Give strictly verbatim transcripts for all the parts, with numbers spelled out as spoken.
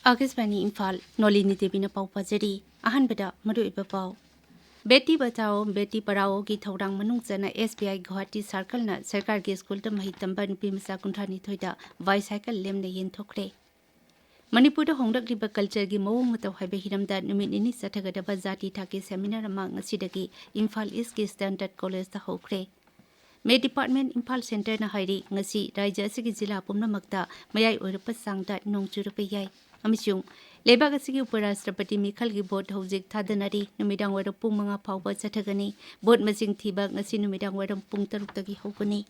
ꯑꯥꯀꯥꯁꯕꯥꯅꯤ ꯏꯝꯐꯥꯜ, ꯅꯣꯂꯤꯅꯤ ꯗꯦꯕꯤꯅ ꯄꯥꯎ ꯄꯥꯖꯔꯤ꯫ ꯑꯍꯥꯟꯕꯗ ꯃꯔꯨꯑꯣꯏꯕ ꯄꯥꯎ꯫ ꯕꯦꯇꯤ ꯕꯆꯥꯑꯣ, ꯕꯦꯇꯤ ꯄꯔꯥꯑꯣꯒꯤ ꯊꯧꯔꯥꯡ ꯃꯅꯨꯡ ꯆꯟꯅ ꯑꯦꯁ ꯕꯤ ꯑꯥꯏ ꯒꯨꯋꯥꯍꯥꯇꯤ ꯁꯥꯔꯀꯜꯅ ꯁꯔꯀꯥꯔꯒꯤ ꯁ꯭ꯀꯨꯜꯗ ꯃꯍꯩ ꯇꯝꯕ ꯅꯨꯄꯤ ꯃꯆꯥ ꯀꯨꯟꯊ꯭ꯔꯥ ꯅꯤꯊꯣꯏꯗ ꯕꯥꯏꯁꯥꯏꯀꯜ ꯂꯦꯝꯅ ꯌꯦꯟꯊꯣꯛꯈ꯭ꯔꯦ꯫ ꯃꯅꯤꯄꯨꯔꯗ ꯍꯣꯡꯂꯛꯂꯤꯕ ꯀꯜꯆꯔꯒꯤ ꯃꯑꯣꯡ ꯃꯇꯧ ꯍꯥꯏꯕ ꯍꯤꯔꯝꯗ ꯅꯨꯃꯤꯠ ꯅꯤꯅꯤ ꯆꯠꯊꯒꯗꯕ ꯖꯥꯇꯤ ꯊꯥꯛꯀꯤ ꯁꯦꯃꯤꯅꯥꯔ ꯑꯃ ꯉꯁꯤꯗꯒꯤ ꯏꯝꯐꯥꯜ ꯏꯁꯀꯤ ꯁ꯭ꯇꯥꯟꯗꯔꯗ ꯀꯣꯂꯦꯖꯇ ꯍꯧꯈ꯭ꯔꯦ꯫ ꯃꯦꯠ ꯗꯤꯄꯥꯔꯠꯃꯦꯟ ꯏꯝꯐꯥꯜ ꯁꯦꯟꯇꯔꯅ ꯍꯥꯏꯔꯤ, ꯉꯁꯤ ꯔꯥꯖ꯭ꯌ ꯑꯁꯤꯒꯤ ꯖꯤꯂꯥ ꯄꯨꯝꯅꯃꯛꯇ ꯃꯌꯥꯏ ꯑꯣꯏꯔꯞꯄ ꯆꯥꯡꯗ ꯅꯣꯡ ꯆꯨꯔꯛꯄ ꯌꯥꯏ ꯑꯃꯁꯨꯡ ꯂꯩꯕꯥꯛ ꯑꯁꯤꯒꯤ ꯎꯄꯔꯥꯁꯇ꯭ꯔꯄꯇꯤ ꯃꯤꯈꯜꯒꯤ ꯚꯣꯠ ꯍꯧꯖꯤꯛ ꯊꯥꯗꯅꯔꯤ꯫ ꯅꯨꯃꯤꯗꯥꯡꯋꯥꯏꯔꯝ ꯄꯨꯡ ꯃꯉꯥ ꯐꯥꯎꯕ ꯆꯠꯊꯒꯅꯤ꯫ ꯚꯣꯠ ꯃꯁꯤꯡ ꯊꯤꯕ ꯉꯁꯤ ꯅꯨꯃꯤꯗꯥꯡꯋꯥꯏꯔꯝ ꯄꯨꯡ ꯇꯔꯨꯛꯇꯒꯤ ꯍꯧꯒꯅꯤ꯫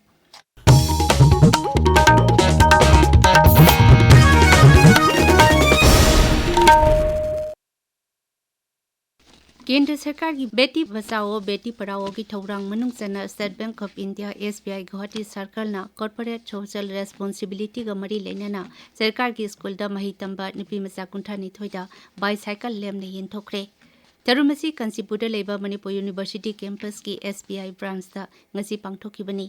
ꯀꯦꯟꯗ꯭ꯔ ꯁꯔꯀꯥꯔꯒꯤ ꯕꯦꯇꯤ ꯕꯆꯥꯑꯣ, ꯕꯦꯇꯤ ꯄꯔꯥꯑꯣꯒꯤ ꯊꯧꯔꯥꯡ ꯃꯅꯨꯡ ꯆꯟꯅ state bank of India, S B I Guwahati ꯁꯥꯔꯀꯜꯅ ꯀꯣꯔꯄꯣꯔꯦꯠ ꯁꯣꯁꯤꯌꯦꯜ ꯔꯦꯁꯄꯣꯟꯁꯤꯕꯤꯂꯤꯇꯤꯒ ꯃꯔꯤ ꯂꯩꯅꯅ ꯁꯔꯀꯥꯔꯒꯤ ꯁ꯭ꯀꯨꯜꯗ ꯃꯍꯩ ꯇꯝꯕ ꯅꯨꯄꯤ ꯃꯆꯥ ꯀꯨꯟꯊ꯭ꯔꯥ ꯅꯤꯊꯣꯏꯗ ꯕꯥꯏꯁꯥꯏꯀꯜ ꯂꯦꯝꯅ ꯌꯦꯟꯊꯣꯛꯈ꯭ꯔꯦ꯫ ꯊꯧꯔꯝ ꯑꯁꯤ ꯀꯥꯟꯆꯤꯄꯨꯔꯗ ꯂꯩꯕ ꯃꯅꯤꯄꯨꯔ ꯌꯨꯅꯤꯚꯔꯁꯤꯇꯤ ꯀꯦꯝꯄꯁꯀꯤ ꯑꯦꯁ ꯕꯤ ꯑꯥꯏ ꯕ꯭ꯔꯥꯟꯁꯇ ꯉꯁꯤ ꯄꯥꯡꯊꯣꯛꯈꯤꯕꯅꯤ꯫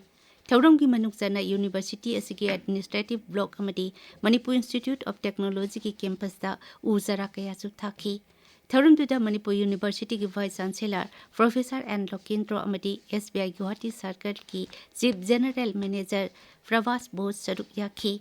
ꯊꯧꯔꯝꯒꯤ ꯃꯅꯨꯡ ꯆꯟꯅ ꯌꯨꯅꯤꯚꯔꯁꯤꯇꯤ ꯑꯁꯤꯒꯤ ꯑꯦꯗꯃꯤꯅꯤꯁꯇ꯭ꯔꯦꯇꯤꯚ ꯕ꯭ꯂꯣꯛ ꯑꯃꯗꯤ ꯃꯅꯤꯄꯨꯔ ꯏꯟꯁꯇꯤꯇ꯭ꯌꯨꯠ ꯑꯣꯐ ꯇꯦꯛꯅꯣꯂꯣꯖꯤꯒꯤ ꯀꯦꯝꯄꯁꯇ ꯎ ꯆꯥꯔꯥ ꯀꯌꯥꯁꯨ ꯊꯥꯈꯤ꯫ ꯊꯧꯔꯝꯗꯨꯗ ꯃꯅꯤꯄꯨꯔ ꯌꯨꯅꯤꯚꯔꯁꯤꯇꯤꯒꯤ vice chancellor professor N Lokendro ꯑꯃꯗꯤ ꯑꯦꯁ ꯕꯤ ꯑꯥꯏ ꯒꯨꯋꯥꯍꯥꯇꯤ ꯁꯥꯔꯀꯜꯒꯤ chief general manager Prabhas Bose ꯁꯔꯨꯛ ꯌꯥꯈꯤ꯫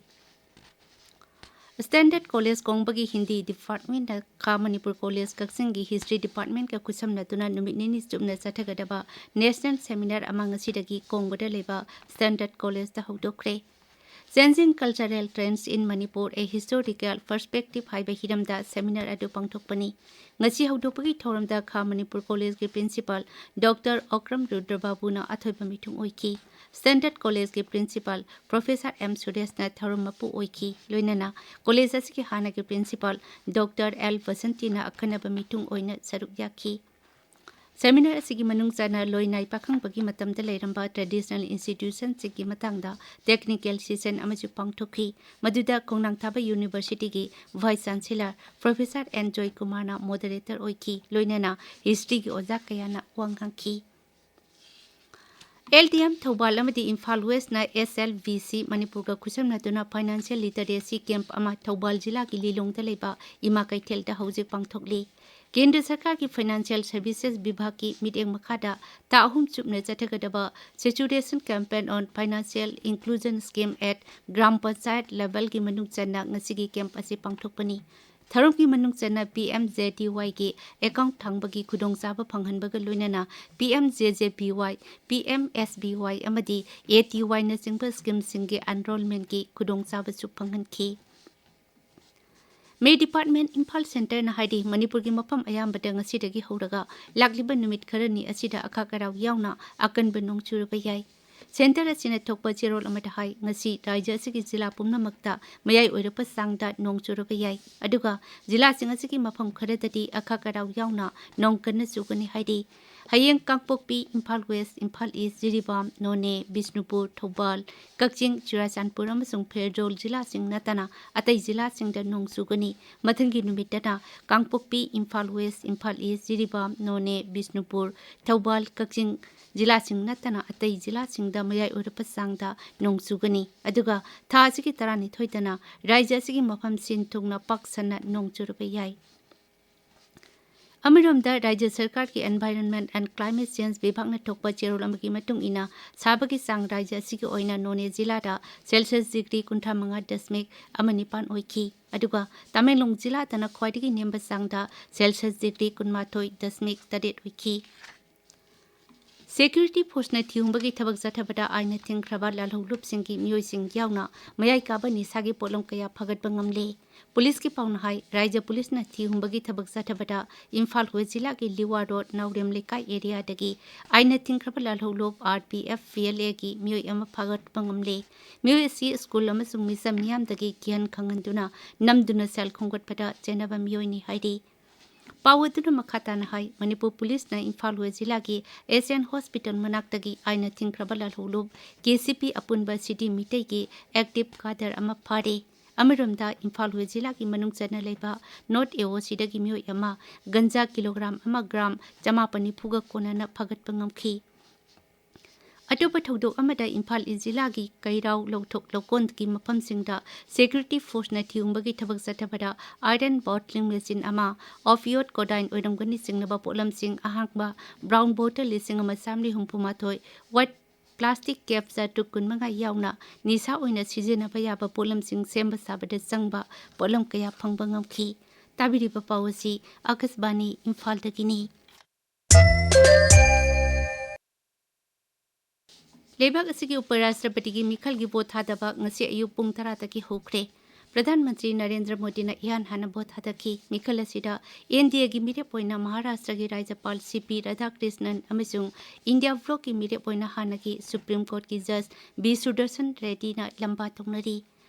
ꯁ꯭ꯇꯦꯟꯗꯔꯗ ꯀꯣꯂꯦꯖ ꯀꯣꯡꯕꯒꯤ ꯍꯤꯟꯗꯤ ꯗꯤꯄꯥꯔꯠꯃꯦꯟꯅ ꯈꯥ ꯃꯅꯤꯄꯨꯔ ꯀꯣꯂꯦꯖ ꯀꯛꯆꯤꯡꯒꯤ ꯍꯤꯁꯇ꯭ꯔꯤ ꯗꯤꯄꯥꯔꯠꯃꯦꯟꯒ ꯈꯨꯠꯁꯝꯅꯗꯨꯅ ꯅꯨꯃꯤꯠ ꯅꯤꯅꯤ ꯆꯨꯞꯅ ꯆꯠꯊꯒꯗꯕ ꯅꯦꯁꯅꯦꯜ ꯁꯦꯃꯤꯅꯥꯔ ꯑꯃ ꯉꯁꯤꯗꯒꯤ ꯀꯣꯡꯕꯗ ꯂꯩꯕ ꯁ꯭ꯇꯦꯟꯗꯔꯗ ꯀꯣꯂꯦꯖꯇ ꯍꯧꯗꯣꯛꯈ꯭ꯔꯦ꯫ Changing Cultural Trends in Manipur, A Historical Perspective ꯍꯥꯏꯕ ꯍꯤꯔꯝꯗ ꯁꯦꯃꯤꯅꯥꯔ ꯑꯗꯨ ꯄꯥꯡꯊꯣꯛꯄꯅꯤ꯫ ꯉꯁꯤ ꯍꯧꯗꯣꯛꯄꯒꯤ ꯊꯧꯔꯝꯗ ꯈꯥ ꯃꯅꯤꯄꯨꯔ ꯀꯣꯂꯦꯖꯀꯤ ꯄ꯭ꯔꯤꯟꯁꯤꯄꯥꯜ ꯗꯣꯛꯇꯔ ꯑꯣꯀ꯭ꯔꯝ ꯔꯨꯗ꯭ꯔꯕꯥꯕꯨꯅ ꯑꯊꯣꯏꯕ ꯃꯤꯊꯨꯡ ꯑꯣꯏꯈꯤ꯫ ꯁ꯭ꯇꯦꯟꯗꯔꯗ ꯀꯣꯂꯦꯖꯀꯤ ꯄ꯭ꯔꯤꯟꯁꯤꯄꯥꯜ ꯄ꯭ꯔꯣꯐꯦꯁꯔ ꯑꯦꯝ ꯁꯨꯔꯦꯁꯅ ꯊꯧꯔꯝ ꯃꯄꯨ ꯑꯣꯏꯈꯤ꯫ ꯂꯣꯏꯅꯅ ꯀꯣꯂꯦꯖ ꯑꯁꯤꯒꯤ ꯍꯥꯟꯅꯒꯤ ꯄ꯭ꯔꯤꯟꯁꯤꯄꯥꯜ ꯗꯣꯛꯇꯔ ꯑꯦꯜ ꯕꯁꯟꯇꯤꯅ ꯑꯈꯟꯅꯕ ꯃꯤꯊꯨꯡ ꯑꯣꯏꯅ ꯁꯔꯨꯛ ꯌꯥꯈꯤ꯫ ꯁꯦꯃꯤꯅꯥꯔ ꯑꯁꯤꯒꯤ ꯃꯅꯨꯡ ꯆꯟꯅ ꯂꯣꯏꯅꯥꯏ ꯄꯥꯈꯪꯕꯒꯤ ꯃꯇꯝꯗ ꯂꯩꯔꯝꯕ ꯇ꯭ꯔꯦꯗꯤꯁꯅꯦꯜ ꯏꯟꯁꯇꯤꯇ꯭ꯌꯨꯁꯟꯁꯤꯡꯒꯤ ꯃꯇꯥꯡꯗ ꯇꯦꯛꯅꯤꯀꯦꯜ ꯁꯦꯁꯟ ꯑꯃꯁꯨ ꯄꯥꯡꯊꯣꯛꯈꯤ, ꯃꯗꯨꯗ ꯈꯣꯡꯅꯥꯡ ꯊꯥꯕ ꯌꯨꯅꯤꯚꯔꯁꯤꯇꯤꯒꯤ ꯚꯥꯏꯁ ꯆꯥꯟꯁꯦꯂꯔ ꯄ꯭ꯔꯣꯐꯦꯁꯔ ꯑꯦꯟ ꯖꯣꯏ ꯀꯨꯃꯥꯔꯅ ꯃꯣꯗꯔꯦꯇꯔ ꯑꯣꯏꯈꯤ꯫ ꯂꯣꯏꯅꯅ ꯍꯤꯁꯇ꯭ꯔꯤꯒꯤ ꯑꯣꯖꯥ ꯀꯌꯥꯅ ꯋꯥ ꯉꯥꯡꯈꯤ꯫ ꯑꯦꯜ ꯗꯤ ꯑꯦꯝ ꯊꯧꯕꯥꯜ ꯑꯃꯗꯤ ꯏꯝꯐꯥꯜ ꯋꯦꯁꯅ ꯑꯦꯁ ꯑꯦꯜ ꯚꯤ ꯁꯤ ꯃꯅꯤꯄꯨꯔꯒ ꯈꯨꯠꯁꯝꯅꯗꯨꯅ ꯐꯥꯏꯅꯥꯟꯁꯤꯌꯦꯜ ꯂꯤꯇꯔꯦꯁꯤ ꯀꯦꯝꯞ ꯑꯃ ꯊꯧꯕꯥꯜ ꯖꯤꯂꯥꯒꯤ ꯂꯤꯂꯣꯡꯗ ꯂꯩꯕ ꯏꯃꯥ ꯀꯩꯊꯦꯜꯗ ꯍꯧꯖꯤꯛ ꯄꯥꯡꯊꯣꯛꯂꯤ꯫ ꯀꯦꯟꯗ꯭ꯔ ꯁꯔꯀꯥꯔꯒꯤ ꯐꯥꯏꯅꯥꯟꯁꯤꯌꯦꯜ ꯁꯔꯚꯤꯁꯦꯁ ꯕꯤꯚꯥꯒꯀꯤ ꯃꯤꯠꯌꯦꯡ ꯃꯈꯥꯗ ꯊꯥ ꯑꯍꯨꯝ ꯆꯨꯞꯅ ꯆꯠꯊꯒꯗꯕ Saturation Campaign on Financial Inclusion Scheme at gram panchayat ꯂꯦꯚꯦꯜꯒꯤ ꯃꯅꯨꯡ ꯆꯟꯅ ꯉꯁꯤꯒꯤ ꯀꯦꯝꯞ ꯑꯁꯤ ꯄꯥꯡꯊꯣꯛꯄꯅꯤ꯫ ꯊꯧꯔꯝꯒꯤ ꯃꯅꯨꯡ ꯆꯟꯅ ꯄꯤ ꯑꯦꯝ ꯖꯦ ꯗꯤ ꯋꯥꯏꯒꯤ ꯑꯦꯀꯥꯎꯟꯠ ꯍꯥꯡꯕꯒꯤ ꯈꯨꯗꯣꯡꯆꯥꯕ ꯐꯪꯍꯟꯕꯒ ꯂꯣꯏꯅꯅ P M J J B Y, P M S B Y ꯑꯃꯗꯤ ꯑꯦ ꯇꯤ ꯋꯥꯏꯅꯆꯤꯡꯕ ꯁ꯭ꯀꯤꯝꯁꯤꯡꯒꯤ ꯑꯦꯟꯔꯣꯜꯃꯦꯟꯠꯀꯤ ꯈꯨꯗꯣꯡꯆꯥꯕꯁꯨ ꯐꯪꯍꯟꯈꯤ꯫ ꯃꯦ ꯗꯤꯄꯥꯔꯠꯃꯦꯟꯠ ꯏꯝꯐꯥꯜ ꯁꯦꯟꯇꯔꯅ ꯍꯥꯏꯔꯤ, ꯃꯅꯤꯄꯨꯔꯒꯤ ꯃꯐꯝ ꯑꯌꯥꯝꯕꯗ ꯉꯁꯤꯗꯒꯤ ꯍꯧꯔꯒ ꯂꯥꯛꯂꯤꯕ ꯅꯨꯃꯤꯠ ꯈꯔꯅꯤ ꯑꯁꯤꯗ ꯑꯈꯥꯛ ꯑꯔꯥꯎ ꯌꯥꯎꯅ ꯑꯀꯟꯕ ꯅꯣꯡ ꯆꯨꯔꯕ ꯌꯥꯏ꯫ ꯁꯦꯟꯇꯔ ꯑꯁꯤꯅ ꯊꯣꯛꯄ ꯆꯦꯔꯣꯜ ꯑꯃꯗ ꯍꯥꯏ, ꯉꯁꯤ ꯔꯥꯖ꯭ꯌ ꯑꯁꯤꯒꯤ ꯖꯤꯂꯥ ꯄꯨꯝꯅꯃꯛꯇ ꯃꯌꯥꯏ ꯑꯣꯏꯔꯞꯄ ꯆꯥꯡꯗ ꯅꯣꯡ ꯆꯨꯔꯕ ꯌꯥꯏ, ꯑꯗꯨꯒ ꯖꯤꯂꯥꯁꯤꯡ ꯑꯁꯤꯒꯤ ꯃꯐꯝ ꯈꯔꯗꯗꯤ ꯑꯈꯥꯛ ꯑꯔꯥꯎ ꯌꯥꯎꯅ ꯅꯣꯡ ꯀꯟꯅ ꯆꯨꯒꯅꯤ ꯍꯥꯏꯔꯤ꯫ ꯍꯌꯦꯡ ꯀꯥꯡꯄꯣꯛꯄꯤ, ꯏꯝꯐꯥꯜ ꯋꯦꯁ, ꯏꯝꯐꯥꯜ ꯏꯁ, ꯖꯤꯔꯤꯕꯥꯝ, ꯅꯣꯅꯦ, ꯕꯤꯁꯅꯨꯄꯨꯔ, ꯊꯧꯕꯥꯜ, ꯀꯛꯆꯤꯡ, ꯆꯨꯔꯥꯆꯥꯟꯄꯨꯔ ꯑꯃꯁꯨꯡ ꯐꯦꯔꯗꯣꯜ ꯖꯤꯂꯥꯁꯤꯡ ꯅꯠꯇꯅ ꯑꯇꯩ ꯖꯤꯂꯥꯁꯤꯡꯗ ꯅꯣꯡ ꯆꯨꯒꯅꯤ꯫ ꯃꯊꯪꯒꯤ ꯅꯨꯃꯤꯠꯇꯅ ꯀꯥꯡꯄꯣꯛꯄꯤ, ꯏꯝꯐꯥꯜ ꯋꯦꯁ, ꯏꯝꯐꯥꯜ ꯏꯁ, ꯖꯤꯔꯤꯕꯥꯝ, ꯅꯣꯅꯦ, ꯕꯤꯁꯅꯨꯄꯨꯔ, ꯊꯧꯕꯥꯜ, ꯀꯛꯆꯤꯡ ꯖꯤꯂꯥꯁꯤꯡ ꯅꯠꯇꯅ ꯑꯇꯩ ꯖꯤꯂꯥꯁꯤꯡꯗ ꯃꯌꯥꯏ ꯑꯣꯏꯔꯞꯄ ꯆꯥꯡꯗ ꯅꯣꯡ ꯆꯨꯒꯅꯤ꯫ ꯑꯗꯨꯒ ꯊꯥ ꯑꯁꯤꯒꯤ ꯇꯔꯥꯅꯤꯊꯣꯏꯗꯅ ꯔꯥꯖ꯭ꯌ ꯑꯁꯤꯒꯤ ꯃꯐꯝ ꯁꯤꯟ ꯊꯨꯡꯅ ꯄꯥꯛ ꯁꯟꯅ ꯅꯣꯡ ꯆꯨꯔꯕ ꯌꯥꯏ꯫ ꯑꯃꯔꯣꯝꯗ, ꯔꯥꯖ꯭ꯌ ꯁꯔꯀꯥꯔꯒꯤ Environment and Climate Change ꯕꯤꯚꯥꯒꯅ ꯊꯣꯛꯄ ꯆꯦꯔꯣꯜ ꯑꯃꯒꯤ ꯃꯇꯨꯡ ꯏꯟꯅ, ꯁꯥꯕꯒꯤ ꯆꯥꯡ ꯔꯥꯖ꯭ꯌ ꯑꯁꯤꯒꯤ ꯑꯣꯏꯅ ꯅꯣꯅꯦ ꯖꯤꯂꯥꯗ ꯁꯦꯜꯁꯤꯌꯁ ꯗꯤꯒ꯭ꯔꯤ ꯀꯨꯟꯊ꯭ꯔꯥ ꯃꯉꯥ ꯗꯁꯃꯤꯛ ꯑꯃ ꯅꯤꯄꯥꯟ ꯑꯣꯏꯈꯤ, ꯑꯗꯨꯒ ꯇꯃꯦꯡꯂꯣꯡ ꯖꯤꯂꯥꯗꯅ ꯈ꯭ꯋꯥꯏꯗꯒꯤ ꯅꯦꯝꯕ ꯆꯥꯡꯗ ꯁꯦꯜꯁꯤꯌꯁ ꯗꯤꯒ꯭ꯔꯤ ꯀꯨꯟꯃꯥꯊꯣꯏ ꯗꯁꯃꯤꯛ ꯇꯔꯦꯠ ꯑꯣꯏꯈꯤ꯫ ꯁꯦꯀ꯭ꯌꯨꯔꯤꯇꯤ ꯐꯣꯔꯁꯅ ꯊꯤꯍꯨꯝꯕꯒꯤ ꯊꯕꯛ ꯆꯠꯊꯕꯗ ꯑꯥꯏꯟꯅ ꯊꯤꯡꯈ꯭ꯔꯕ ꯂꯥꯜꯍꯧꯂꯨꯞꯁꯤꯡꯒꯤ ꯃꯤꯑꯣꯏꯁꯤꯡ ꯌꯥꯎꯅ ꯃꯌꯥꯏ ꯀꯥꯕ ꯅꯤꯁꯥꯒꯤ ꯄꯣꯠꯂꯝ ꯀꯌꯥ ꯐꯥꯒꯠꯄ ꯉꯝꯂꯦ꯫ ꯄꯨꯂꯤꯁꯀꯤ ꯄꯥꯎꯅ ꯍꯥꯏ, ꯔꯥꯖ꯭ꯌ ꯄꯨꯂꯤꯁꯅ ꯊꯤꯍꯨꯝꯕꯒꯤ ꯊꯕꯛ ꯆꯠꯊꯕꯗ ꯏꯝꯐꯥꯜ ꯋꯦꯁ ꯖꯤꯂꯥꯒꯤ ꯂꯤꯋꯥ ꯔꯣꯗ ꯅꯥꯎꯔꯦꯝ ꯂꯩꯀꯥꯏ ꯑꯦꯔꯤꯌꯥꯗꯒꯤ ꯑꯥꯏꯟꯅ ꯊꯤꯡꯈ꯭ꯔꯕ ꯂꯥꯜꯍꯧꯂꯨꯞ R P F P L ꯑꯦꯒꯤ ꯃꯤꯑꯣꯏ ꯑꯃ ꯐꯥꯒꯠꯄ ꯉꯝꯂꯦ꯫ ꯃꯤꯑꯣꯏ ꯑꯁꯤ ꯁ꯭ꯀꯨꯜ ꯑꯃꯁꯨꯡ ꯃꯤꯆꯝ ꯃꯤꯌꯥꯝꯗꯒꯤ ꯀꯤꯍꯟ ꯈꯪꯍꯟꯗꯨꯅ ꯅꯝꯗꯨꯅ ꯁꯦꯜ ꯈꯣꯝꯒꯠꯄꯗ ꯆꯦꯟꯅꯕ ꯃꯤꯑꯣꯏꯅꯤ ꯍꯥꯏꯔꯤ꯫ ꯄꯥꯎ ꯑꯗꯨꯅ ꯃꯈꯥ ꯇꯥꯅ ꯍꯥꯏ, ꯃꯅꯤꯄꯨꯔ ꯄꯨꯂꯤꯁꯅ ꯏꯝꯐꯥꯜ ꯋꯦꯁ ꯖꯤꯂꯥꯒꯤ ꯑꯦꯁ ꯑꯦꯟ ꯍꯣꯁꯄꯤꯇꯥꯜ ꯃꯅꯥꯛꯇꯒꯤ ꯑꯥꯏꯟꯅ ꯊꯤꯡꯈ꯭ꯔꯕ ꯂꯥꯜꯍꯧꯂꯨꯞ ꯀꯦ ꯁꯤ ꯄꯤ ꯑꯄꯨꯟꯕ ꯁꯤꯗꯤ ꯃꯤꯇꯩꯒꯤ ꯑꯦꯛꯇꯤꯚ ꯀꯥꯗꯔ ꯑꯃ ꯐꯥꯔꯦ꯫ ꯑꯃꯔꯣꯝꯗ, ꯏꯝꯐꯥꯜ ꯋꯦꯁ ꯖꯤꯂꯥꯒꯤ ꯃꯅꯨꯡ ꯆꯟꯅ ꯂꯩꯕ ꯅꯣꯔꯠ ꯑꯦ ꯑꯣ ꯁꯤꯗꯒꯤ ꯃꯤꯑꯣꯏ ꯑꯃ ꯒꯟꯖꯥ ꯀꯤꯂꯣꯒ꯭ꯔꯥꯝ ꯑꯃ ꯒ꯭ꯔꯥꯝ ꯆꯃꯥꯄꯟ ꯅꯤꯐꯨꯒ ꯀꯣꯟꯅꯅ ꯐꯥꯒꯠꯄ ꯉꯝꯈꯤ꯫ ꯑꯇꯣꯞꯄ ꯊꯧꯗꯣꯛ ꯑꯃꯗ ꯏꯝꯐꯥꯜ ꯏꯁ ꯖꯤꯂꯥꯒꯤ ꯀꯩꯔꯥꯎ ꯂꯧꯊꯣꯛ ꯂꯧꯀꯣꯟꯒꯤ ꯃꯐꯝꯁꯤꯡꯗ ꯁꯦꯀ꯭ꯌꯨꯔꯤꯇꯤ ꯐꯣꯔꯁꯅ ꯊꯤꯍꯨꯝꯕꯒꯤ ꯊꯕꯛ ꯆꯠꯊꯕꯗ ꯑꯥꯏꯔꯟ ꯕꯣꯇ꯭ꯂꯤꯡ ꯃꯦꯆꯤꯟ ꯑꯃ, ꯑꯣꯐꯤꯌꯣꯠ ꯀꯣꯗꯥꯏꯟ ꯑꯣꯏꯔꯝꯒꯅꯤ ꯆꯤꯡꯅꯕ ꯄꯣꯠꯂꯝꯁꯤꯡ, ꯑꯍꯥꯡꯕ ꯕ꯭ꯔꯥꯎꯟ ꯕꯣꯇꯜ ꯂꯤꯁꯤꯡ ꯑꯃ ꯆꯥꯝꯃꯔꯤ ꯍꯨꯝꯐꯨ ꯃꯥꯊꯣꯏ, ꯋꯥꯏꯠ ꯄ꯭ꯂꯥꯁꯇꯤꯛ ꯀꯦꯞ ꯆꯥꯇ꯭ꯔꯨꯛ ꯀꯨꯟ ꯃꯉꯥ ꯌꯥꯎꯅ ꯅꯤꯁꯥ ꯑꯣꯏꯅ ꯁꯤꯖꯤꯟꯅꯕ ꯌꯥꯕ ꯄꯣꯠꯂꯝꯁꯤꯡ ꯁꯦꯝꯕ ꯁꯥꯕꯗ ꯆꯪꯕ ꯄꯣꯠꯂꯝ ꯀꯌꯥ ꯐꯪꯕ ꯉꯝꯈꯤ꯫ ꯇꯥꯕꯤꯔꯤꯕ ꯄꯥꯎ ꯑꯁꯤ ꯑꯥꯀꯥꯁꯕꯥꯅꯤ ꯏꯝꯐꯥꯜꯗꯒꯤꯅꯤ꯫ ꯂꯩꯕꯥꯛ ꯑꯁꯤꯒꯤ ꯎꯄꯔꯥꯁꯇ꯭ꯔꯄꯇꯤꯒꯤ ꯃꯤꯈꯜꯒꯤ ꯚꯣꯠ ꯊꯥꯗꯕ ꯉꯁꯤ ꯑꯌꯨꯛ ꯄꯨꯡ ꯇꯔꯥꯗꯒꯤ ꯍꯧꯈ꯭ꯔꯦ꯫ ꯄ꯭ꯔꯙꯥꯟ ꯃꯟꯇ꯭ꯔꯤ ꯅꯔꯦꯟꯗ꯭ꯔ ꯃꯣꯗꯤꯅ ꯏꯍꯥꯟ ꯍꯥꯟꯅ ꯚꯣꯠ ꯊꯥꯗꯈꯤ꯫ ꯃꯤꯈꯜ ꯑꯁꯤꯗ ꯑꯦꯟ ꯗꯤ ꯑꯦꯒꯤ ꯃꯤꯔꯦꯞ ꯑꯣꯏꯅ ꯃꯍꯥꯔꯥꯁꯇ꯭ꯔꯒꯤ ꯔꯥꯖ꯭ꯌꯄꯥꯜ ꯁꯤ ꯄꯤ ꯔꯥꯙꯥꯀ꯭ꯔꯤꯁꯅꯟ ꯑꯃꯁꯨꯡ ꯏꯟꯗꯤꯌꯥ ꯕ꯭ꯂꯣꯛꯀꯤ ꯃꯤꯔꯦꯞ ꯑꯣꯏꯅ ꯍꯥꯟꯅꯒꯤ ꯁꯨꯄ꯭ꯔꯤꯝ ꯀꯣꯔꯠꯀꯤ ꯖꯖ ꯕꯤ ꯁꯨꯗꯔꯁꯟ ꯔꯦꯗ꯭ꯗꯤꯅ ꯂꯝꯕꯥ ꯇꯧꯅꯔꯤ꯫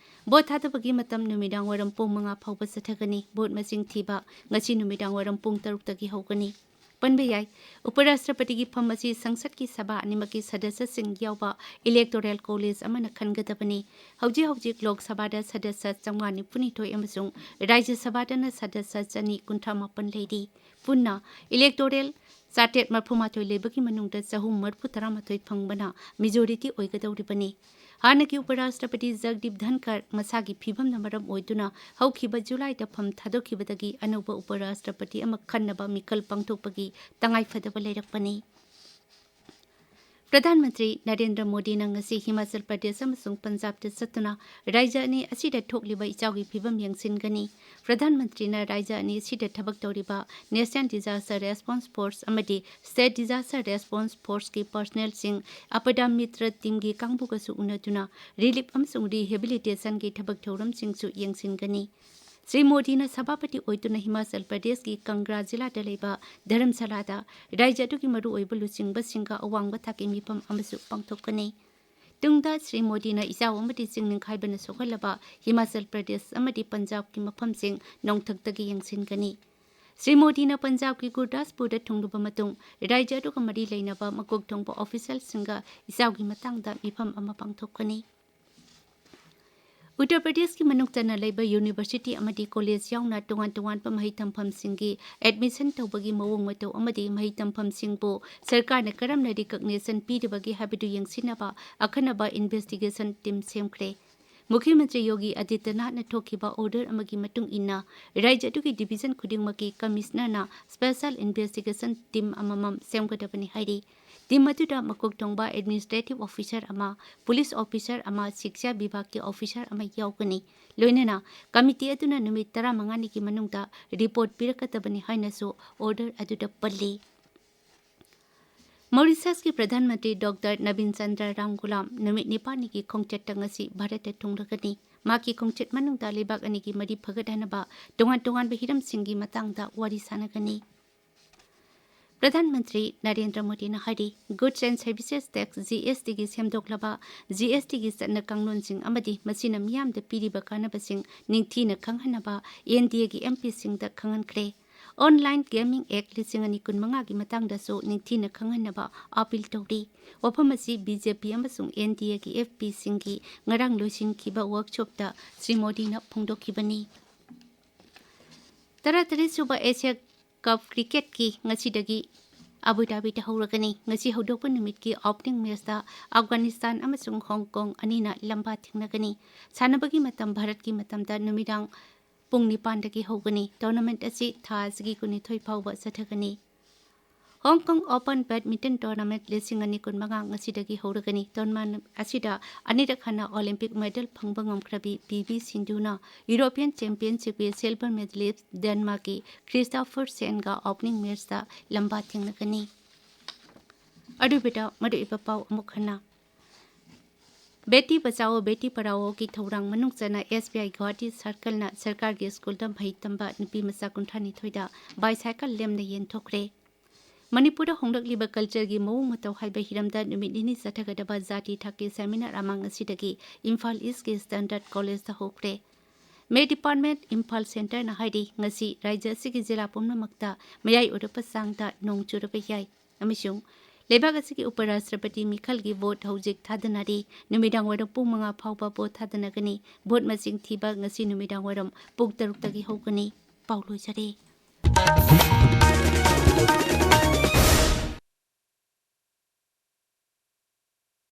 ꯚꯣꯠ ꯊꯥꯗꯕꯒꯤ ꯃꯇꯝ ꯅꯨꯃꯤꯗꯥꯡ ꯋꯥꯏꯔꯝ ꯄꯨꯡ ꯃꯉꯥ ꯐꯥꯎꯕ ꯆꯠꯊꯒꯅꯤ꯫ ꯚꯣꯠ ꯃꯁꯤꯡ ꯊꯤꯕ ꯉꯁꯤ ꯅꯨꯃꯤꯗꯥꯡ ꯋꯥꯏꯔꯝ ꯄꯨꯡ ꯇꯔꯨꯛꯇꯒꯤ ꯍꯧꯒꯅꯤ꯫ ꯄꯟꯕ ꯌꯥꯏ, ꯎꯄꯔꯥꯁꯇ꯭ꯔꯄꯇꯤꯒꯤ ꯐꯝ ꯑꯁꯤ ꯁꯪꯁꯠꯀꯤ ꯁꯚꯥ ꯑꯅꯤꯃꯛꯀꯤ ꯁꯗꯁ꯭ꯌꯁꯤꯡ ꯌꯥꯎꯕ ꯏꯂꯦꯛꯇꯣꯔꯦꯜ ꯀꯣꯂꯦꯖ ꯑꯃꯅ ꯈꯟꯒꯗꯕꯅꯤ꯫ ꯍꯧꯖꯤꯛ ꯍꯧꯖꯤꯛ ꯂꯣꯛ ꯁꯚꯥꯗ ꯁꯗꯁ꯭ꯌ ꯆꯥꯝꯃꯉꯥ ꯅꯤꯐꯨꯅꯤꯊꯣꯏ ꯑꯃꯁꯨꯡ ꯔꯥꯖ꯭ꯌ ꯁꯚꯥꯗꯅ ꯁꯗꯁ꯭ꯌ ꯆꯅꯤ ꯀꯨꯟꯊ꯭ꯔꯥ ꯃꯥꯄꯟ ꯂꯩꯔꯤ꯫ ꯄꯨꯟꯅ ꯏꯂꯦꯛꯇꯣꯔꯦꯜ ꯆꯥꯇ꯭ꯔꯦꯠ ꯃꯔꯐꯨ ꯃꯥꯊꯣꯏ ꯂꯩꯕꯒꯤ ꯃꯅꯨꯡꯗ ꯆꯍꯨꯝ ꯃꯔꯐꯨ ꯇꯔꯥ ꯃꯥꯊꯣꯏ ꯐꯪꯕꯅ ꯃꯦꯖꯣꯔꯤꯇꯤ ꯑꯣꯏꯒꯗꯧꯔꯤꯕꯅꯤ꯫ ꯍꯥꯟꯅꯒꯤ ꯎꯄꯔꯥꯁꯇ꯭ꯔꯄꯇꯤ ꯖꯒꯗꯤꯞ ꯙꯟꯀꯔ ꯃꯁꯥꯒꯤ ꯐꯤꯚꯝꯅ ꯃꯔꯝ ꯑꯣꯏꯗꯨꯅ ꯍꯧꯈꯤꯕ ꯖꯨꯂꯥꯏꯗ ꯐꯝ ꯊꯥꯗꯣꯛꯈꯤꯕꯗꯒꯤ ꯑꯅꯧꯕ ꯎꯄꯔꯥꯁꯇ꯭ꯔꯄꯇꯤ ꯑꯃ ꯈꯟꯅꯕ ꯃꯤꯈꯜ ꯄꯥꯡꯊꯣꯛꯄꯒꯤ ꯇꯉꯥꯏꯐꯗꯕ ꯂꯩꯔꯛꯄꯅꯤ꯫ ꯄ꯭ꯔꯙꯥꯟ ꯃꯟꯇ꯭ꯔꯤ ꯅꯔꯦꯟꯗ꯭ꯔ ꯃꯣꯗꯤꯅ ꯉꯁꯤ ꯍꯤꯃꯥꯆꯜ ꯄ꯭ꯔꯗꯦꯁ ꯑꯃꯁꯨꯡ ꯄꯟꯖꯥꯕꯇ ꯆꯠꯇꯨꯅ ꯔꯥꯖ꯭ꯌ ꯑꯅꯤ ꯑꯁꯤꯗ ꯊꯣꯛꯂꯤꯕ ꯏꯆꯥꯎꯒꯤ ꯐꯤꯚꯝ ꯌꯦꯡꯁꯤꯟꯒꯅꯤ꯫ ꯄ꯭ꯔꯙꯥꯟ ꯃꯟꯇ꯭ꯔꯤꯅ ꯔꯥꯖ꯭ꯌ ꯑꯅꯤ ꯑꯁꯤꯗ ꯊꯕꯛ ꯇꯧꯔꯤꯕ National Disaster Response Force ꯑꯃꯗꯤ State Disaster Response Forceꯀꯤ personnelꯁꯤꯡ, ꯑꯄꯗꯥ metre teamꯒꯤ ꯀꯥꯡꯕꯨꯒꯁꯨ ꯎꯅꯗꯨꯅ relief ꯑꯃꯁꯨꯡ rehabilitationꯒꯤ ꯊꯕꯛ ꯊꯧꯔꯝꯁꯤꯡꯁꯨ ꯌꯦꯡꯁꯤꯟꯒꯅꯤ꯫ ꯁ꯭ꯔꯤ ꯃꯣꯗꯤꯅ ꯁꯚꯥꯄꯇꯤ ꯑꯣꯏꯗꯨꯅ ꯍꯤꯃꯥꯆꯜ ꯄ꯭ꯔꯗꯦꯁꯀꯤ ꯀꯪꯒ꯭ꯔꯥ ꯖꯤꯂꯥꯗ ꯂꯩꯕ ꯙꯔꯝꯁꯥꯂꯥꯗ ꯔꯥꯖ꯭ꯌ ꯑꯗꯨꯒꯤ ꯃꯔꯨꯑꯣꯏꯕ ꯂꯨꯆꯤꯡꯕꯁꯤꯡꯒ ꯑꯋꯥꯡꯕ ꯊꯥꯛꯀꯤ ꯃꯤꯐꯝ ꯑꯃꯁꯨ ꯄꯥꯡꯊꯣꯛꯀꯅꯤ꯫ ꯇꯨꯡꯗ ꯁ꯭ꯔꯤ ꯃꯣꯗꯤꯅ ꯏꯆꯥꯎ ꯑꯃꯗꯤ ꯆꯤꯡ ꯅꯤꯡꯈꯥꯏꯕꯅ ꯁꯣꯛꯍꯜꯂꯕ ꯍꯤꯃꯥꯆꯜ ꯄ꯭ꯔꯗꯦꯁ ꯑꯃꯗꯤ ꯄꯟꯖꯥꯕꯀꯤ ꯃꯐꯝꯁꯤꯡ ꯅꯣꯡꯊꯛꯇꯒꯤ ꯌꯦꯡꯁꯤꯟꯒꯅꯤ꯫ ꯁ꯭ꯔꯤ ꯃꯣꯗꯤꯅ ꯄꯟꯖꯥꯕꯀꯤ ꯒꯨꯔꯗꯥꯁꯄꯨꯔꯗ ꯊꯨꯡꯂꯕ ꯃꯇꯨꯡ, ꯔꯥꯖ꯭ꯌ ꯑꯗꯨꯒ ꯃꯔꯤ ꯂꯩꯅꯕ ꯃꯀꯣꯛ ꯊꯣꯡꯕ officialꯁꯤꯡꯒ ꯏꯆꯥꯎꯒꯤ ꯃꯇꯥꯡꯗ ꯃꯤꯐꯝ ꯑꯃ ꯄꯥꯡꯊꯣꯛꯀꯅꯤ꯫ ꯎꯠꯇꯔ ꯄ꯭ꯔꯗꯦꯁꯀꯤ ꯃꯅꯨꯡ ꯆꯟꯅ ꯂꯩꯕ ꯌꯨꯅꯤꯚꯔꯁꯤꯇꯤ ꯑꯃꯗꯤ ꯀꯣꯂꯦꯖ ꯌꯥꯎꯅ ꯇꯣꯉꯥꯟ ꯇꯣꯉꯥꯟꯕ ꯃꯍꯩ ꯇꯝꯐꯝꯁꯤꯡꯒꯤ ꯑꯦꯗꯃꯤꯁꯟ ꯇꯧꯕꯒꯤ ꯃꯑꯣꯡ ꯃꯇꯧ ꯑꯃꯗꯤ ꯃꯍꯩ ꯇꯝꯐꯝꯁꯤꯡꯕꯨ ꯁꯔꯀꯥꯔꯅ ꯀꯔꯝꯅ ꯔꯤꯀꯒꯅꯤꯁꯟ ꯄꯤꯔꯤꯕꯒꯦ ꯍꯥꯏꯕꯗꯨ ꯌꯦꯡꯁꯤꯟꯅꯕ ꯑꯈꯟꯅꯕ ꯏꯟꯚꯦꯁꯇꯤꯒꯦꯁꯟ ꯇꯤꯝ ꯁꯦꯝꯈ꯭ꯔꯦ꯫ ꯃꯨꯈ꯭ꯌ ꯃꯟꯇ꯭ꯔꯤ ꯌꯣꯒꯤ ꯑꯗꯤꯇ꯭ꯌꯅꯥꯊꯅ ꯊꯣꯛꯈꯤꯕ ꯑꯣꯔꯗꯔ ꯑꯃꯒꯤ ꯃꯇꯨꯡ ꯏꯟꯅ, ꯔꯥꯖ꯭ꯌ ꯑꯗꯨꯒꯤ ꯗꯤꯚꯤꯖꯟ ꯈꯨꯗꯤꯡꯃꯛꯀꯤ ꯀꯃꯤꯁꯅꯔꯅ ꯁ꯭ꯄꯦꯁꯦꯜ ꯏꯟꯚꯦꯁꯇꯤꯒꯦꯁꯟ ꯇꯤꯝ ꯑꯃꯃꯝ ꯁꯦꯝꯒꯗꯕꯅꯤ ꯍꯥꯏꯔꯤ꯫ ꯇꯤꯝ ꯑꯗꯨꯗ ꯃꯀꯣꯛ ꯊꯣꯡꯕ ꯑꯦꯗꯃꯤꯅꯤꯁꯇ꯭ꯔꯦꯇꯤꯚ ꯑꯣꯐꯤꯁꯥꯔ ꯑꯃ, ꯄꯨꯂꯤꯁ ꯑꯣꯐꯤꯁꯥꯔ ꯑꯃ, ꯁꯤꯛꯁꯥ ꯕꯤꯚꯥꯒꯀꯤ ꯑꯣꯐꯤꯁꯥꯔ ꯑꯃ ꯌꯥꯎꯒꯅꯤ꯫ ꯂꯣꯏꯅꯅ ꯀꯃꯤꯇꯤ ꯑꯗꯨꯅ ꯅꯨꯃꯤꯠ ꯇꯔꯥꯃꯉꯥꯅꯤꯒꯤ ꯃꯅꯨꯡꯗ ꯔꯤꯄꯣꯔꯠ ꯄꯤꯔꯛꯀꯗꯕꯅꯤ ꯍꯥꯏꯅꯁꯨ ꯑꯣꯔꯗꯔ ꯑꯗꯨꯗ ꯄꯜꯂꯤ꯫ ꯃꯣꯔꯤꯁꯁꯀꯤ ꯄ꯭ꯔꯙꯥꯟ ꯃꯟꯇ꯭ꯔꯤ ꯗꯣꯛꯇꯔ ꯅꯕꯤꯟ ꯆꯟꯗ꯭ꯔ ꯔꯥꯝꯒꯨꯂꯥꯝ ꯅꯨꯃꯤꯠ ꯅꯤꯄꯥꯜꯅꯤꯒꯤ ꯈꯣꯡꯆꯠꯇ ꯉꯁꯤ ꯚꯥꯔꯠꯇ ꯊꯨꯡꯂꯒꯅꯤ꯫ ꯃꯍꯥꯛꯀꯤ ꯈꯣꯡꯆꯠ ꯃꯅꯨꯡꯗ ꯂꯩꯕꯥꯛ ꯑꯅꯤꯒꯤ ꯃꯔꯤ ꯐꯒꯠꯍꯟꯅꯕ ꯇꯣꯉꯥꯟ ꯇꯣꯉꯥꯟꯕ ꯍꯤꯔꯝꯁꯤꯡꯒꯤ ꯃꯇꯥꯡꯗ ꯋꯥꯔꯤ ꯁꯥꯟꯅꯒꯅꯤ꯫ ꯄ꯭ꯔꯙꯥꯟ ꯃꯟꯇ꯭ꯔꯤ ꯅꯔꯦꯟꯗ꯭ꯔ ꯃꯣꯗꯤꯅ ꯍꯥꯏꯔꯤ, Goods and Services Tax, G S ꯇꯤꯒꯤ ꯁꯦꯝꯗꯣꯛꯂꯕ ꯖꯤ ꯑꯦꯁ ꯇꯤꯒꯤ ꯆꯠꯅ ꯀꯥꯡꯂꯣꯟꯁꯤꯡ ꯑꯃꯗꯤ ꯃꯁꯤꯅ ꯃꯤꯌꯥꯝꯗ ꯄꯤꯔꯤꯕ ꯀꯥꯟꯅꯕꯁꯤꯡ ꯅꯤꯡꯊꯤꯅ ꯈꯪꯍꯟꯅꯕ ꯑꯦꯟ ꯗꯤ ꯑꯦꯒꯤ ꯑꯦꯝ ꯄꯤꯁꯤꯡꯗ ꯈꯪꯍꯟꯈ꯭ꯔꯦ꯫ ꯑꯣꯟꯂꯥꯏꯟ ꯒꯦꯃꯤꯡ ꯑꯦꯛ ꯂꯤꯁꯤꯡ ꯑꯅꯤ ꯀꯨꯟꯃꯉꯥꯒꯤ ꯃꯇꯥꯡꯗꯁꯨ ꯅꯤꯡꯊꯤꯅ ꯈꯪꯍꯟꯅꯕ ꯑꯥꯄꯤꯜ ꯇꯧꯔꯤ꯫ ꯋꯥꯐꯝ ꯑꯁꯤ ꯕꯤ ꯖꯦ ꯄꯤ ꯑꯃꯁꯨꯡ ꯑꯦꯟ ꯗꯤ ꯑꯦꯒꯤ ꯑꯦꯐ ꯄꯤꯁꯤꯡꯒꯤ ꯉꯔꯥꯡ ꯂꯣꯏꯁꯤꯟꯈꯤꯕ ꯋꯥꯔꯛꯁꯣꯞꯇ ꯁ꯭ꯔꯤ ꯃꯣꯗꯤꯅ ꯐꯣꯡꯗꯣꯛꯈꯤꯕꯅꯤ꯫ ꯇꯔꯥꯇꯔꯦꯠ ꯁꯨꯕ ꯑꯦꯁꯤꯌꯥ ꯀꯞ ꯀ꯭ꯔꯤꯀꯦꯠꯀꯤ ꯉꯁꯤꯗꯒꯤ ꯑꯕꯨ ꯙꯥꯕꯤꯗ ꯍꯧꯔꯒꯅꯤ꯫ ꯉꯁꯤ ꯍꯧꯗꯣꯛꯄ ꯅꯨꯃꯤꯠꯀꯤ ꯑꯣꯄꯅꯤꯡ ꯃꯦꯆꯇ ꯑꯐꯒꯥꯅꯤꯁꯇꯥꯟ ꯑꯃꯁꯨꯡ ꯍꯣꯡ ꯀꯣꯡ ꯑꯅꯤꯅ ꯂꯝꯕꯥ ꯊꯦꯡꯅꯒꯅꯤ꯫ ꯁꯥꯟꯅꯕꯒꯤ ꯃꯇꯝ ꯚꯥꯔꯠꯀꯤ ꯃꯇꯝꯗ ꯅꯨꯃꯤꯗꯥꯡ ꯄꯨꯡ ꯅꯤꯄꯥꯟꯗꯒꯤ ꯍꯧꯒꯅꯤ꯫ ꯇꯣꯔꯅꯥꯃꯦꯟꯠ ꯑꯁꯤ ꯊꯥ ꯑꯁꯤꯒꯤ ꯀꯨꯟꯅꯤꯊꯣꯏ ꯐꯥꯎꯕ ꯆꯠꯊꯒꯅꯤ꯫ ꯍꯣꯡ ꯀꯣꯡ ꯑꯣꯄꯟ ꯕꯦꯗꯃꯤꯟꯇꯟ ꯇꯣꯔꯅꯥꯃꯦꯟꯠ ꯂꯤꯁꯤꯡ ꯑꯅꯤ ꯀꯨꯟꯃꯉꯥ ꯉꯁꯤꯗꯒꯤ ꯍꯧꯔꯒꯅꯤ꯫ ꯇꯣꯔꯅꯥꯃꯦꯟꯠ ꯑꯁꯤꯗ ꯑꯅꯤꯔꯛ ꯍꯟꯅ ꯑꯣꯂꯤꯝꯄꯤꯛ ꯃꯦꯗꯜ ꯐꯪꯕ ꯉꯝꯈ꯭ꯔꯕꯤ ꯄꯤ ꯚꯤ ꯁꯤꯟꯙꯨꯅ ꯌꯨꯔꯣꯄꯤꯌꯟ ꯆꯦꯝꯄꯤꯌꯟꯁꯤꯞꯀꯤ ꯁꯤꯜꯚꯔ ꯃꯦꯗꯂꯤꯁ꯭ꯠ ꯗꯦꯟꯃꯥꯔꯛꯀꯤ ꯈ꯭ꯔꯤꯁꯇꯣꯐꯔ ꯁꯦꯟꯒ ꯑꯣꯄꯅꯤꯡ ꯃꯦꯆꯇ ꯂꯝꯕꯥ ꯊꯦꯡꯅꯒꯅꯤ꯫ ꯑꯔꯣꯏꯕꯗ ꯃꯔꯨꯑꯣꯏꯕ ꯄꯥꯎ ꯑꯃꯨꯛ ꯍꯟꯅ꯫ ꯕꯦꯇꯤ ꯕꯆꯥꯑꯣ ꯕꯦꯇꯤ ꯄꯔꯥꯑꯣꯒꯤ ꯊꯧꯔꯥꯡ ꯃꯅꯨꯡ ꯆꯟꯅ ꯑꯦꯁ ꯕꯤ ꯑꯥꯏ ꯒꯨꯋꯥꯍꯥꯇꯤ ꯁꯥꯔꯀꯜꯅ ꯁꯔꯀꯥꯔꯒꯤ ꯁ꯭ꯀꯨꯜꯗ ꯃꯍꯩ ꯇꯝꯕ ꯅꯨꯄꯤ ꯃꯆꯥ ꯀꯨꯟꯊ꯭ꯔꯥꯅꯤꯊꯣꯏꯗ ꯕꯥꯏꯁꯥꯏꯀꯜ ꯂꯦꯝꯅ ꯌꯦꯟꯊꯣꯛꯈ꯭ꯔꯦ꯫ ꯃꯅꯤꯄꯨꯔꯗ ꯍꯣꯡꯂꯛꯂꯤꯕ ꯀꯜꯆꯔꯒꯤ ꯃꯑꯣꯡ ꯃꯇꯧ ꯍꯥꯏꯕ ꯍꯤꯔꯝꯗ ꯅꯨꯃꯤꯠ ꯅꯤꯅꯤ ꯆꯠꯊꯒꯗꯕ ꯖꯥꯇꯤ ꯊꯥꯛꯀꯤ ꯁꯦꯃꯤꯅꯥꯔ ꯑꯃ ꯉꯁꯤꯗꯒꯤ ꯏꯝꯐꯥꯜ ꯏꯁꯀꯤ ꯁ꯭ꯇꯦꯟꯗꯔꯗ ꯀꯣꯂꯦꯖꯇ ꯍꯧꯈ꯭ꯔꯦ꯫ ꯃꯦ ꯗꯤꯄꯥꯔꯠꯃꯦꯟꯠ ꯏꯝꯐꯥꯜ ꯁꯦꯟꯇꯔꯅ ꯍꯥꯏꯔꯤ, ꯉꯁꯤ ꯔꯥꯖ꯭ꯌ ꯑꯁꯤꯒꯤ ꯖꯤꯂꯥ ꯄꯨꯝꯅꯃꯛꯇ ꯃꯌꯥꯏ ꯑꯣꯏꯔꯞꯄ ꯆꯥꯡꯗ ꯅꯣꯡ ꯆꯨꯔꯕ ꯌꯥꯏ ꯑꯃꯁꯨꯡ ꯂꯩꯕꯥꯛ ꯑꯁꯤꯒꯤ ꯎꯄꯔꯥꯁꯇ꯭ꯔꯄꯇꯤ ꯃꯤꯈꯜꯒꯤ ꯚꯣꯠ ꯍꯧꯖꯤꯛ ꯊꯥꯗꯅꯔꯤ꯫ ꯅꯨꯃꯤꯗꯥꯡ ꯋꯥꯏꯔꯝ ꯄꯨꯡ ꯃꯉꯥ ꯐꯥꯎꯕ ꯚꯣꯠ ꯊꯥꯗꯅꯒꯅꯤ꯫ ꯚꯣꯠ ꯃꯁꯤꯡ ꯊꯤꯕ ꯉꯁꯤ ꯅꯨꯃꯤꯗꯥꯡ ꯋꯥꯏꯔꯝ ꯄꯨꯡ ꯇꯔꯨꯛꯇꯒꯤ ꯍꯧꯒꯅꯤ꯫ ꯄꯥꯎ ꯂꯣꯏꯖꯔꯦ꯫